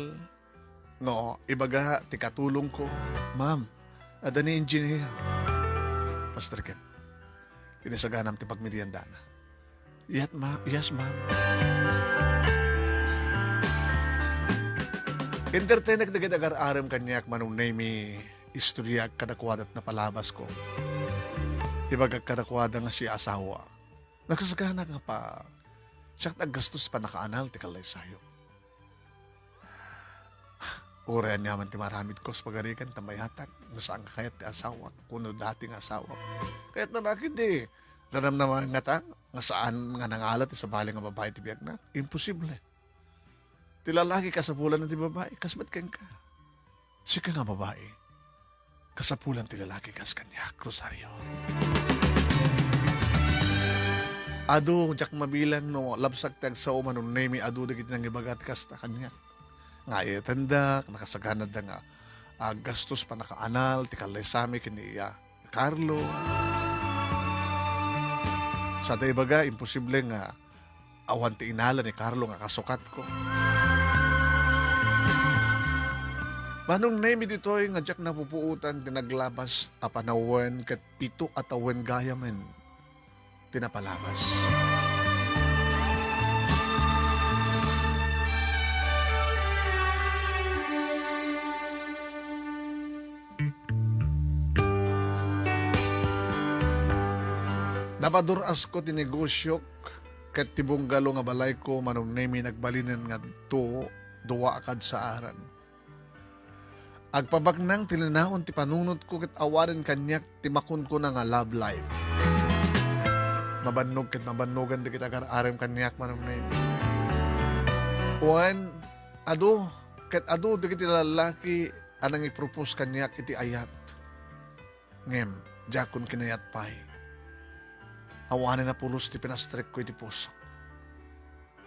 no, ibaga ti katulongko, "Ma'am, adda ni engineer." Pastor Ken, kinasaganam ti pagmeriendana. "Yes, ma-, yes, ma'am." Entertainek dagiti agar-arem kaniak, Manong Nemi, istoryak kadakuada ti napalabasko. Ibagak kadakuada nga si asawa. Nagsagana nga pa, siak ti aggastos pannakaanal ti kallaysayo. Uray aniaman ti maaramidko sa pagarigan ta mayatak, no saan nga kayat ti asawak, kuno dati nga asawak. Kayatna la ketdi, tanam naman nga ta, nga saan nga nangala ti sabali nga babai ti biagna. Imposible. Ti lalaki kasapulan ti babai, kas met kenka. Sika nga babai, kasapulan ti lalaki kas kaniak, Rosario. Adu, diak mabilang no labsak ti agsao, Manong Nemi, adu dagiti nangibaga ti kasta kaniak. Nga ayatendak, nakasaganadda nga aggastos pannakaanal ti kallaysami ken ni iya. Carlo. Sada ibaga, imposible nga awan ti inala ni Carlo nga kasukatko. Manong Nemi, ditoy nga diak napupuotan ti naglabas a panawen ket pito a tawen gayamen ti napalabas. Napadur-asko ti negosiok ket ti bungalow nga balayko, Manong Nemi, nagbalinen nga adto dua a kadsaaran. Agpabaknang ti linaon ti panunotko ket awanen kaniak ti makunkuna nga love life. Mabannog ket mabannogan dagiti agar-arem kaniak, Manong Nemi. Wen, adu ket adu dagiti lallaki a nangipropose kaniak iti ayat. Ngem, diakon kinayat pay. Awanen a pulos ti pinastrekko iti pusok.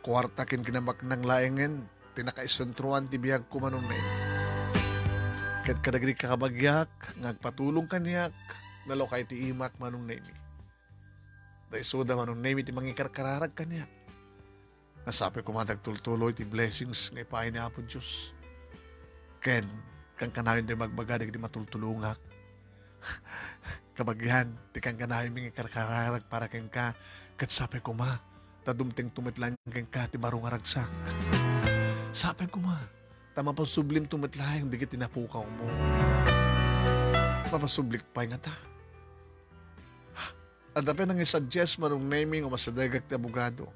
Kuarta ken kinabaknang laengen ti nakaisentroan ti biagko, Manong Nemi. Ket kadagiti kakabagiak nga agpatulong kaniak, nalukay ti imak, Manong Nemi. Daysuda, Manong Nemi, ti mangikarkararag kaniak. Nga sapay koma ti agtultuloy ti blessings nga ipaay ni Apo Dios. Ken, kankanayon ti magbaga dagiti matultulongak. Kabagian, ti kankanayon mangikarkararag para kenka, ket sapay koma, ta dumtengto met laeng kenka ti baro nga ragsak. Sapay koma, ta mapasublimto met laeng dagiti napukawmo. Mapasublik pay ngata. Adda pay nangisuggest, Manong Nemi, nga masadegak ti abogado.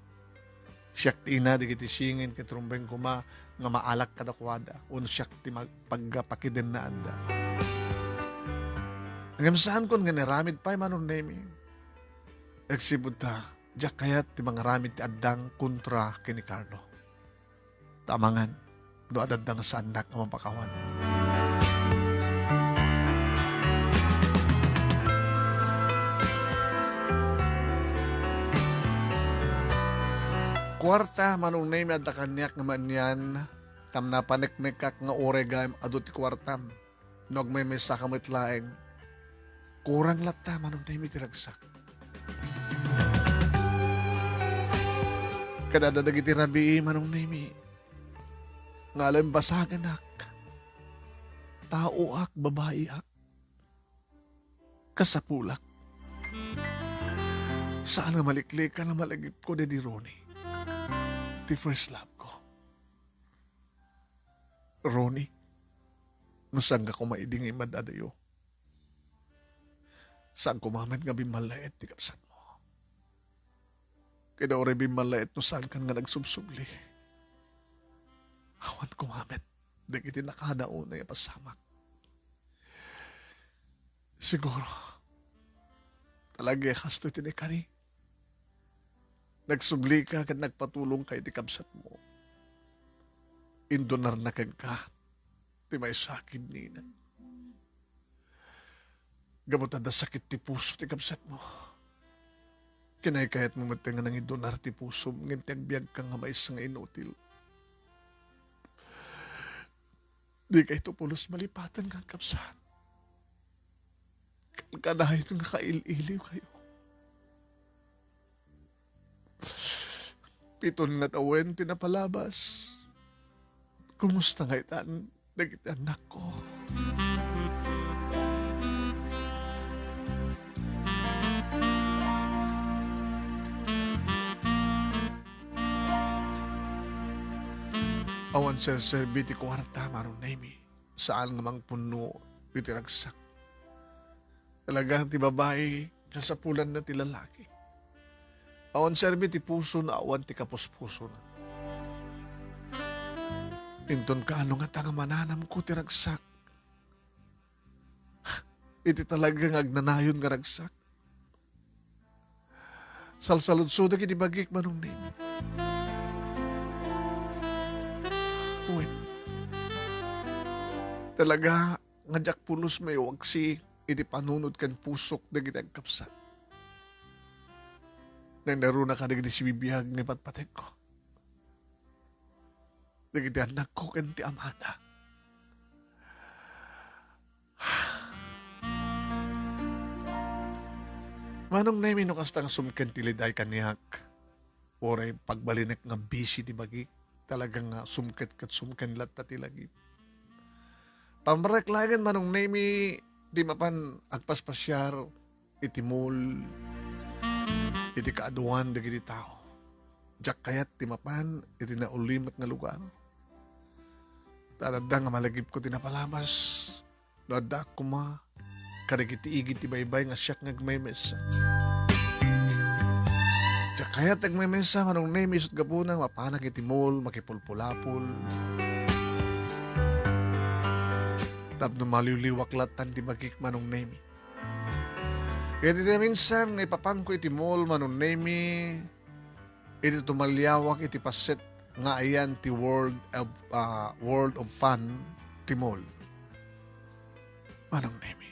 Siak ti ina dagiti singin ket rumbeng koma nga maalak kadakuada, wenno siak ti mag-, pagpakidennaanda. Ngem saankon nga inaramid pay, Manong Nemi. Agsipud ta, diak kayat ti mangaramid ti addang kontra ken ni Carlo. Ta amangan, no adda nga saannak nga mapakawan. Kuarta, Manong Nemi, adda kaniak nga maanian, ngem napaneknekak nga uray gaem adu ti kuartam. No agmaymaysa ka met laeng, kurang latta, Manong Nemi, ti ragsak. Ket adda dagiti rabii, Manong Nemi, nga alam basaganak. Taoak, babaiak. Kasapulak. Saan nga maliklikan a malagipko daydi Ronnie. Ti first love ko. Ronnie, no saan nga koma idi nga immad adayo, saan koma met nga bimmallaet ti kabsatmo. Ket uray bimmallaet no saankan nga nagsubsubli. Awan koma met dagiti nakada unay a pasamak. Siguro, talaga a kastoy ti naikari. Nagsublika ket nagpatulongka iti kabsatmo. Indonarna kenka ti maysa a kidnina. Gapu ta adda sakit ti puso ti kabsatmo. Kinaykayatmo met nga nangidonar ti pusom, ngem ti agbiagka nga maysa nga inutil. Dika ito pulos malipaten nga agkabsat. Kankanayon nga kail-iliw kayo. Piton nga tawen ti napalabas. Kumusta nga itan dagiti annakko? Awan serserbi ti kuarta, Manong Nemi. Saan nga mangpunno iti ragsak. Talaga ti babai, kasapulanna ti lalaki. Awan serbi ti pusona, awan ti kapuspusona. Inton kaano ngata nga mananamko ti ragsak. Iti talaga nga agnanayon nga ragsak. Salsaludsodak iti bagik, Manong Nemi. Wen, talaga nga diak pulos maiwaksi iti panunot ken pusok dagiti agkabsat. Nainaruna kadagiti sibibiag nga ipatpategko. Dagiti annakko ken ti amada. Manong Nemi, no kasta nga sumken ti liday kaniak, uray pagbalinek nga busy ti bagik, talaga nga sumket ket sumken latta ti lagip. Pammarek laengen, Manong Nemi, ti mapan agpaspasiar iti mall, iti kaaduan dagiti tao. Diak kayat ti mapan iti naulimek nga lugar. Ta adda nga malagipko ti napalabas. No addaak koma kadagiti igid ti baybay nga siak nga agmaymaysa. Kayat ti agmaymaysa, Manong Nemi, isut' gapuna, mapanak iti mall, makipulpulapol. Tapno maliwliwak lattan ti bagik, Manong Nemi. Ket iti naminsan nga ipapanko iti mall, Manong Nemi, iti tumaliawak iti paset nga ayan ti World of, ah, World of Fun ti mall. Manong Nemi.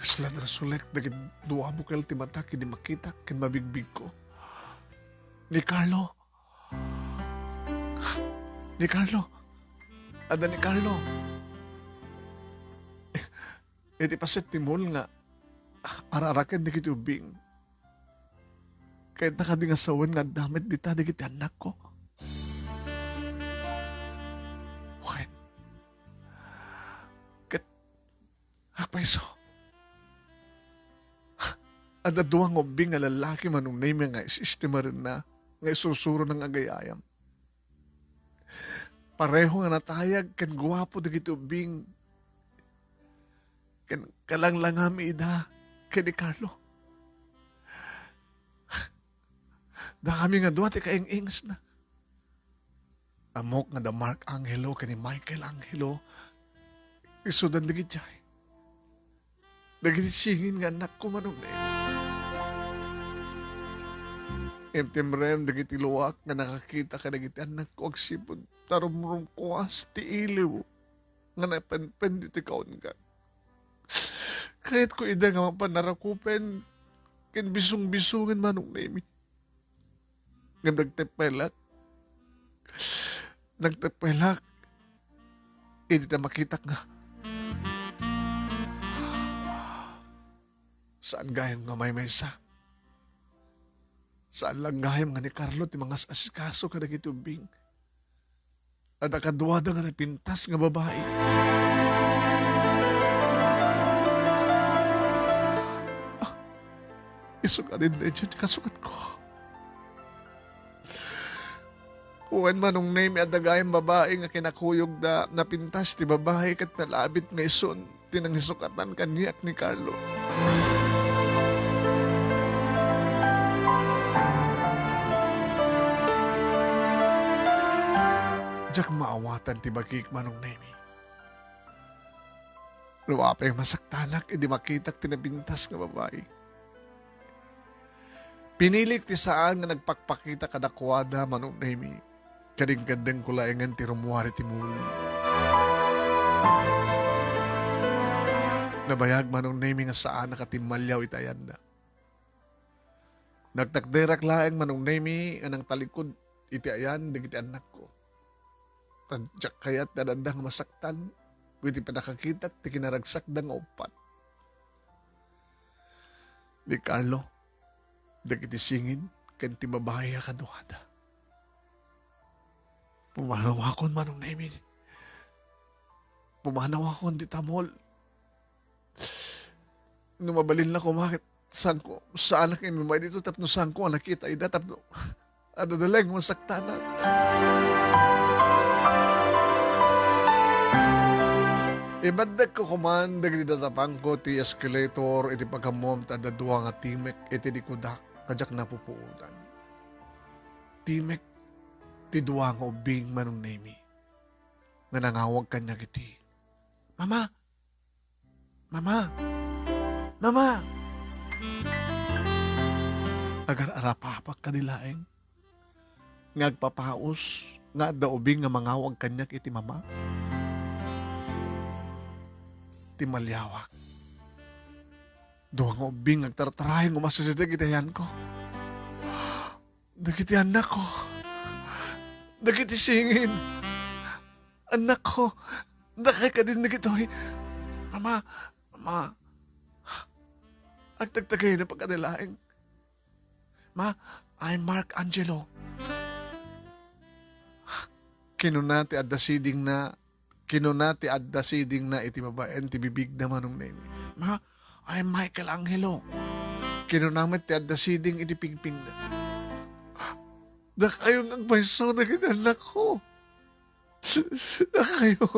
Kasla nasulek dagiti dua a bukel ti matak idi makitak ken mabigbigko. Ni Carlo. Ni Carlo. Adda ni Carlo. Iti paset ti mall nga araraken dagiti ubbing. Kayatna kadi nga sawen nga adda met dita dagiti annakko? Wen. Ket, agpayso. Adda dua nga ubbing nga lallaki, Manong Nemi, nga is-estimarenna, nga isursurona nga agayayam. Pareho nga natayag ken guapo dagiti ubbing. Ken kalanglangami ida ken ni Carlo. Dakami nga dua ti kaing-ingasna. Ammok nga da Mark Angelo ken ni Michael Angelo, isudan dagiti ay. Dagiti singin nga annakko, Manong Nemi. Imtimrem dagiti luak nga nakakita kadagiti annakko agsipud ta rumrumkuas ti iliw nga napenpen ditoy kaungan. Kayatko ida nga mapan narakupen ken bisung-bisungen, Manong Nemi. Ngem nagteppelak. Nagteppelak. Idi ta makitak nga saan gayam nga maymaysa. Saan lang gayam nga ni Carlo ti mangas-asikaso kadagiti ubbing. Adda kaduada nga napintas nga babai. Ah, isu kadin daydiay ti kasukatko. Wen, Manong Nemi, adda gayam babai nga kinakuyogda, napintas ti babai ket nalabit nga isun ti nangisukatan kaniak ni Carlo. Diak maawatan ti bagik, Manong Nemi. No apay masaktanak idi makitak ti napintas nga babai. Pinilik ti saan nga nagpakpakita kadakuada, Manong Nemi. Kadingkaddengko laengen ti rummuar iti mall. Nabayag, Manong Nemi, nga saanak a timmalliaw iti ayanda. Nagtakderak laeng, Manong Nemi, nga nangtalikod iti ayan dagiti annakko. Ta diak kayat ti ad-adda nga masaktan iti pannakakitak ti kinaragsakda nga uppat. Ni Carlo, dagiti singin ken ti babai a kaduada. Pumanawakon, Manong Nemi. Pumanawakon dita mall. No mabalinna koma ket saanko, saanak nga immay dito tapno saanko a nakita ida tapno adda laeng masaktanak. Ibaddekko koman dagiti datapangko ti escalator iti pagammom ta adda dua nga timek iti likudak a diak napupuotan. Timek ti dua nga ubbing, Manong Nemi, nga nangawag kaniak iti, "Mama! Mama! Mama!" Agar-arapapak kadi laeng nga agpapaus nga adda ubing nga mangawag kaniak iti mama. Timaliawak. Dua nga ubing nga agtartaraeng umasideg iti ayanko. Dagiti annakko. Dagiti singin. Annakko. Dakay kadin dagitoy. Mama, mama. Agtagtagayna pagkadilaeng. Ma, I'm Mark Angelo. Kinuna ti adda sidingna, kinuna ti adda sidingna iti babaen ti bibigda, Manong Nemi. Ma, I'm Michael Angelo. Kinuna met ti adda siding iti pingpingna. Dakayo nga agmayso dagiti annakko. Dakayo.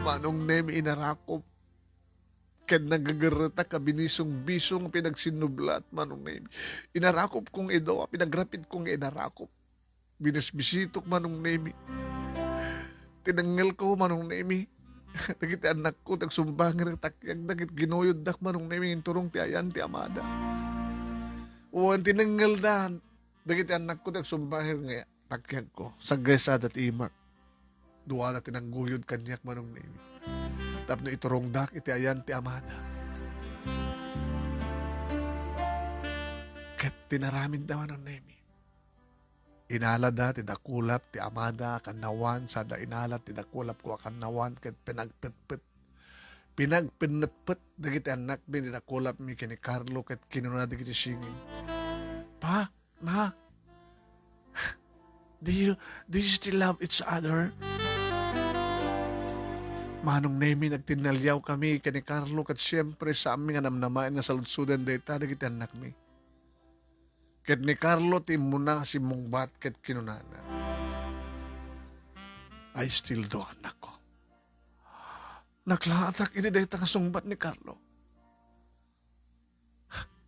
Manong Nemi, inarakop. Ket nagagarretak a binisong-bisong a pinagsinnublat, Manong Nemi. Inarakopko nga idaw a pinagrapidko nga inarakop. Binisbisitok, Manong Nemi. Tinengngelko, Manong Nemi. Dagiti annakko, ti agsumbangir nga takkiagda ket ginuyoddak, Manong Nemi, inturong ti ayan ti amada. Wen, tinengngelda dagiti annakko, ti agsumbangir nga takkiagko. Saggaysada ti imak. Duada ti nangguyod kaniak, Manong Nemi, tapno iturongdak iti ayan ti amada. Ket tinaramidda, Manong Nemi. Inalada ti dakulap ti amada a kannawan, sada inala ti dakulapko a kannawan, ket pinagpetpet. Pinagpennetpet dagiti annakmi ti dakulapmi ken ni Carlo, ket kinuna dagiti singin, "Pa, Ma, do you, do you still love each other?" Manong Nemi, nagtinnaliawkami ken ni Carlo, ket siempre, saanmi nga namnamaen nga saludsoden dayta dagiti annakmi. Ket ni Carlo ti immuna a simmungbat ket kinunana, "I still do, annakko." Naklaatak iti dayta nga sungbat ni Carlo.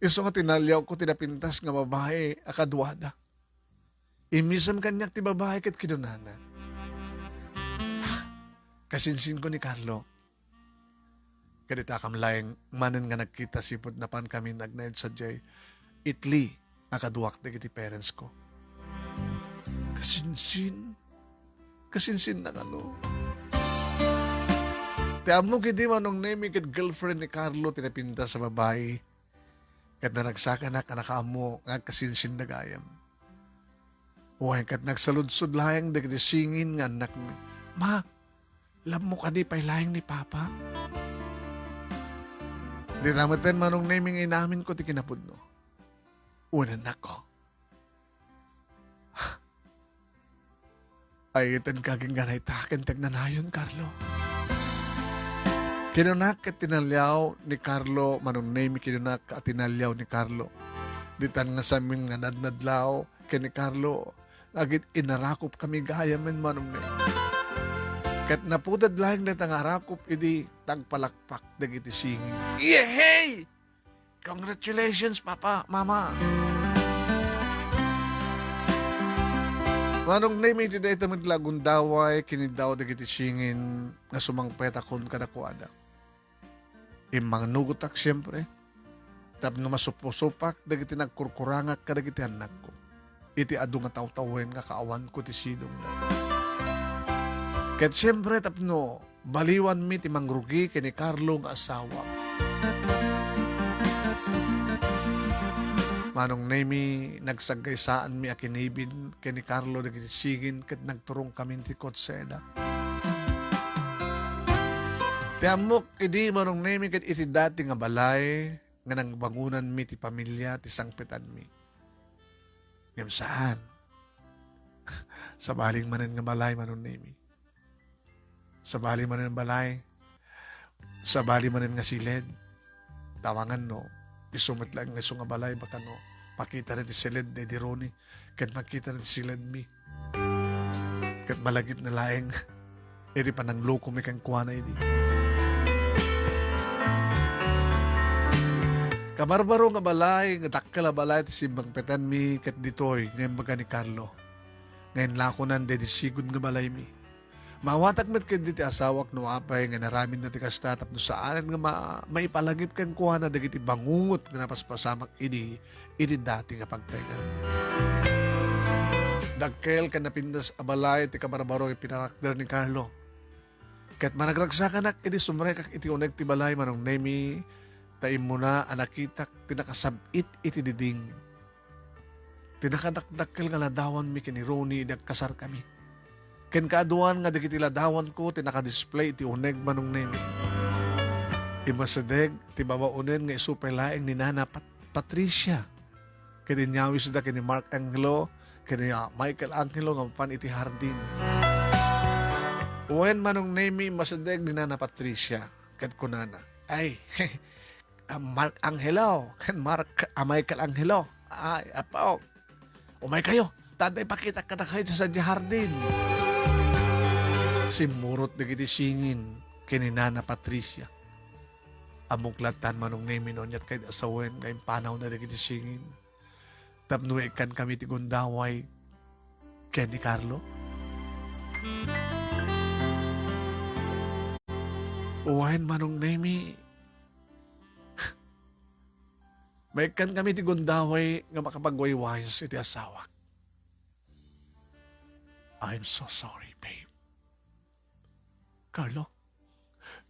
Isu nga tinaliawko ti napintas nga babai a kaduada. Immisem kaniak ti babai ket kinunana, "Kasinsinko ni Carlo." Ket itakam laeng manen nga nagkita sipud napankami nga agnaed sadiay itli a kaduak dagiti parents ko. Kasinsin? Kasinsin na kano? Ti ammok idi, Manong Nemi, ket girlfriend ni Carlo ti napintas a babai. Ket naragsakanak a nakaammo nga agkasinsinda gayam. Wen, ket nagsaludsod laeng dagiti singin nga annakmi, "Ma, love mo kadi pay laeng ni Papa?" Dita metten, Manong Nemi, nga inaminko ti kinapudno. Wen, annakko. Ay, iten kagingganay ta ken ti agnanayon, Carlo. Kinunak ket tinaliaw ni Carlo, Manong Nemi, kinunak a tinaliaw ni Carlo. Ditan nga samin nga nadnadlaw ken ni Carlo, agid inarakop kami gayamen, Manong Nemi. Ket napudad laeng dayta nga arakop idi tagpalakpak dagiti singin. Yehey! Congratulations, Papa, Mama! Manong Nemi, iti dayta met la agundaway, kiniddaw dagiti singin nga sumangpetakon kadakuada. Immanugotak, siempre, tapno masuposopak dagiti nagkurkurangak kadagiti annakko iti adu nga tawtawen nga kaawanko ti sidongda. Ket siempre, tapno baliwanmi ti mangrugi ken ni Carlo nga asawa. Manong Nemi, nagsaggaysaanmi a kinibin ken ni Carlo dagiti singin ket nagturongkami ti kotseda. Ti ammok idi, Manong Nemi, ket iti dati nga balay nga nangbangonanmi ti pamilia ti sangpetanmi. Ngem saan. Sabali manen nga balay, Manong Nemi. Sabali manen nga balay. Sabali manen nga siled. Tawangan no, isu met laeng nga isu nga balay, baka no, pakita na ti siled ni Dironi, ket makita na ti siledmi. Ket malagipna laeng iti pananglokomi kenkuana idi. Kabarbaro nga balay, nga dakkel a balay ti simmangpetanmi ket ditoy nga imbaga ni Carlo nga inlakonan daydi sigud nga balaymi. Maawatak met ketdi ti asawak no apay nga inaramidna ti kasta tapno saanen nga ma-, maipalagip kenkuana dagiti bangungot nga napaspasamak idi iti dati nga pagtaengan. Dakkel ken napintas a balay ti kabarbaro nga pinarakder ni Carlo. Ket managragsakanak idi sumrekak iti uneg ti balay, Manong Nemi, ta immuna a nakitak ti nakasab-it iti diding. Ti nakadakdakkel nga ladawanmi ken ni Ronnie idi agkasarkami. Ken kaaduan nga dagiti ladawanko ti nakadisplay iti uneg, Manong Nemi. Immasideg ti babaonen nga isu pay laeng ni Nana Pat-, Patricia. Ket inyawisda ken ni Mark Angelo, ken ni, ah, Michael Angelo nga mapan iti hardin. Wen, Manong Nemi, immasideg ni Nana Patricia. Ket kunana, "Ay, a Mark Angelo, ken Mark, a Michael Angelo. Ay, apo, umaykayo, ta adda ipakitak kadakayo sadiay hardin." Simmurot dagiti singin ken ni Nana Patricia. Ammok latta, Manong Nemi, no aniat kayat a sawen nga impanawna dagiti singin tapno maikkan kami ti gundaway ken ni Carlo. Wen, Manong Nemi, maikkan kami ti gundaway nga makapagwaywayas iti asawak. I'm so sorry, babe. Carlo,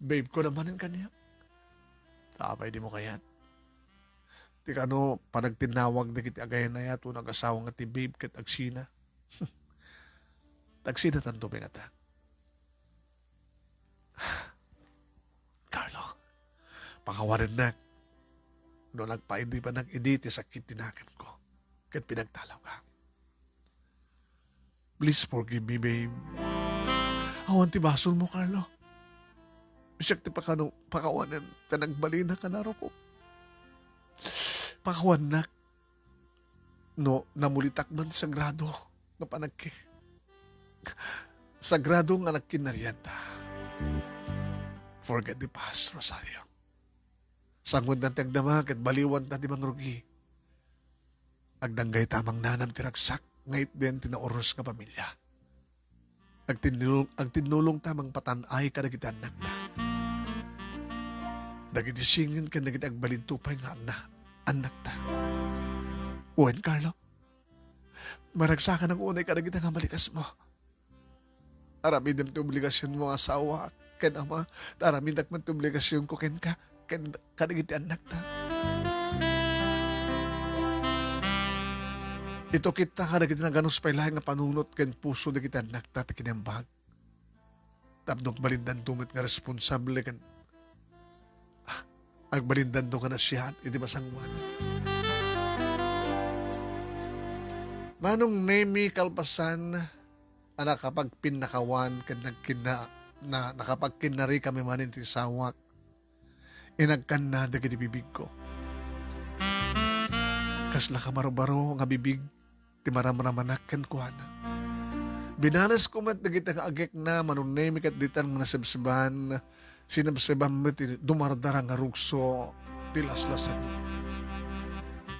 babe ko na manen kaniak. Apay dimo kayat? Ti kano, panagtinnawag dagiti agayan-ayat wenno agasawa nga ti babe ket agsina. Tagsinatanto pay ngata. Carlo, pakawanennak no nagpaindipanak idi ti sakit ti nakemko ket pinagtalawka. Please forgive me, babe. Awan ti basolmo, Carlo. Siak ti pakano-, pakawanen ta nagbalin a kanarukop. Pakawannak no namulitak man sagrado nga panagki-, sagrado nga nagkinnarianta. Forget the past, Rosario. Sangoendan ti agdama ket baliwanta ti mangrugi. Agdanggayta a mangnanam ti ragsak nga itden ti naurnos nga pamilia. Agtinnul-, agtinnulongta a mangpatan-ay kadagiti annakta. Dagiti singin ken dagiti agbalin to pay nga anna-, annakta. Wen, Carlo, maragsakanak unay kadagita nga malikasmo. Aramidem ti obligasionmo nga asawa ken ama, ta aramidak met ti obligasionko kenka, ken kadagiti annakta. Itukitta kadagiti naganus pay laeng nga panunot ken puso dagiti annakta ti kinembag. Tapno agbalindanto met nga responsable ken, ah, agbalindanto nga naasiaat iti masangoan. Manong Nemi, kalpasan a nakapagpinnakawan ken nagkinna-, na, nakapagkinnari kami manen ti asawak, inagkanna dagiti bibigko. Kasla kabarbaro nga bibig ti maramramanak kenkuana. Binalesko met dagiti nga agekna, Manong Nemi, ket ditan nga nasebseban, sinebseban met ti dumardara nga rugso ti laslasag.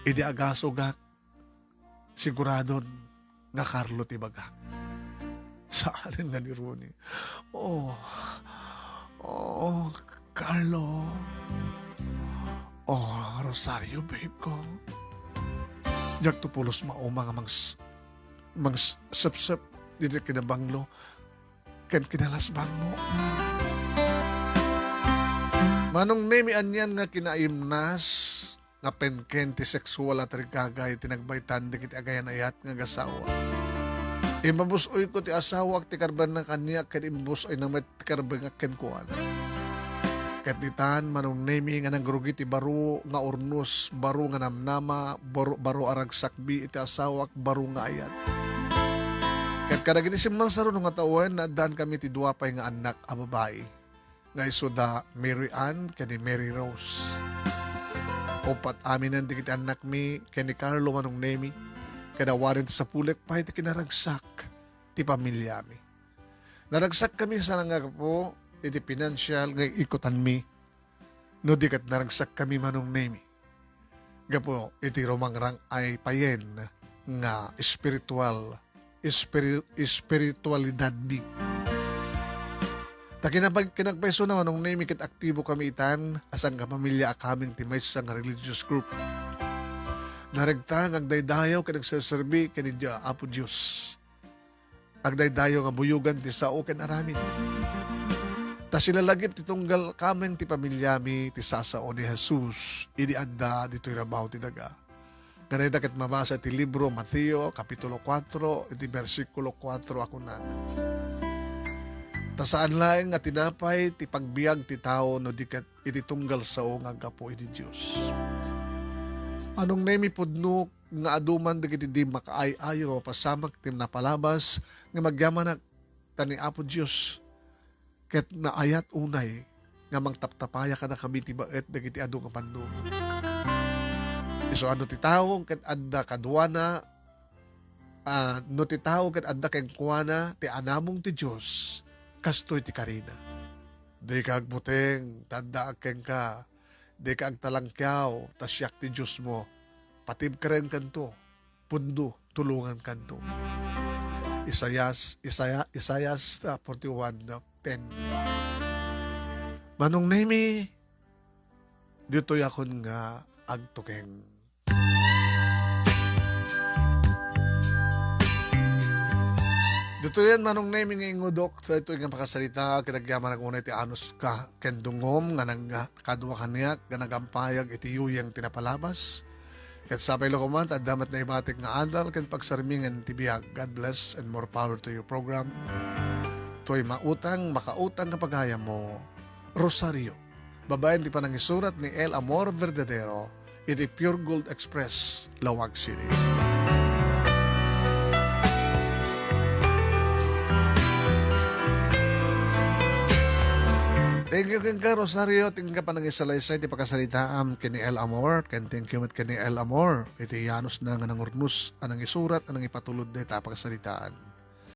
Idi agasugak, siguradon nga Carlo ti ibagak. Saanen nga ni Ronnie. Oh, oh, Carlo. Oh, Rosario, babe ko. Diak to pulos mauma nga mangs-, mangs-, sepsep ditoy kinabanglo ken kinalasbangmo. Manong Nemi, anian nga kinaimnas nga penken ti seksual a tarigagay ti nagbaytan dagiti agayan-ayat nga agasawa. Imbabus-oyko ti asawak ti karbenna kaniak ken imbabus-oyna met ti karbengak kenkuana. Ket ditan, Manong Nemi, nga nagrugi ti baro nga urnos, baro nga namnama, baro, baro a ragsakbi iti asawak, baro nga ayat. Ket kadagiti simmansaro nga tawen, naaddaan kami ti dua pay nga annak a babai nga isuda Mary Ann ken ni Mary Rose. Uppat aminen dagiti annakmi ken ni Carlo, Manong Nemi, ket awanen ti sapulek pay ti kinaragsak ti pamiliami. Naragsakkami saan a gapu iti pinansial nga ikutanmi, no di ket naragsakkami, Manong Nemi, gapu iti rumangrang-ay payen nga espiritual, espiri-, espiritualidadmi. Ta kinapag-, kinagpaysona, Manong Nemi, ket aktibo kami itan a sangkapamilia a kameng ti maysa nga religious group. Naregta nga agdaydayaw ken agserserbi ken idiay Apo Dios. Agdaydayaw nga buyogan ti sao ken aramid. Ta silalagip ti tunggal kameng ti pamiliami ti sasao ni Jesus idi adda ditoy rabaw ti daga. Kanayda ket mabasa ti libro Mateo, Kapitulo kuatro, iti bersikulo kuatro a kunana, "Ta saan laeng nga tinapay ti pagbiag ti tao no di ket iti tunggal sao nga aggapu iti Dios." Manong Nemi, pudno nga adu man dagiti di makaay-ayo a pasamak ti napalabas nga magyamanak, ta ni Apo Dios ket naayat unay nga mangtaptapaya kadakami ti baet dagiti adu nga pannubo. Isu a no ti tao ket adda kaduana, a, no ti tao ket adda kenkuana ti anamong ti Dios, kastoy ti karina. Dika agbuteng, ta addaak kenka, Dika agtalangkiaw, ta siak ti Diosmo. Patibkaren kanto, pundo, tulongan kanto. Isaias, Isaiah, Isaias, ah, forty-one, ten. Manong Nemi, ditoy akon nga agtuking. Ditoyen Manong Nemi nga ingudok, daytoy nga pakasarita, kinagyaman unay ti anus ka, ken dungom nga nagkadua kaniak, nga nagampayag iti yuyeng ti napalabas. Ket sapay la koma, ta adda met naibatik nga adal, ken pagsarmingan ti biag. God bless and more power to your program. Toy mautang, makautang nga pagayammo, Rosario. Babaen ti panangisurat ni El Amor Verdadero iti Pure Gold Express, Laoag City. Thank you kenka, Rosario. Thank you kenka panangisalaysay ti pakasaritaam ken ni El Amor. Ken thank you met ken ni El Amor iti yanusna nga nangurnos a nangisurat a nangipatulod dayta a pakasaritaan.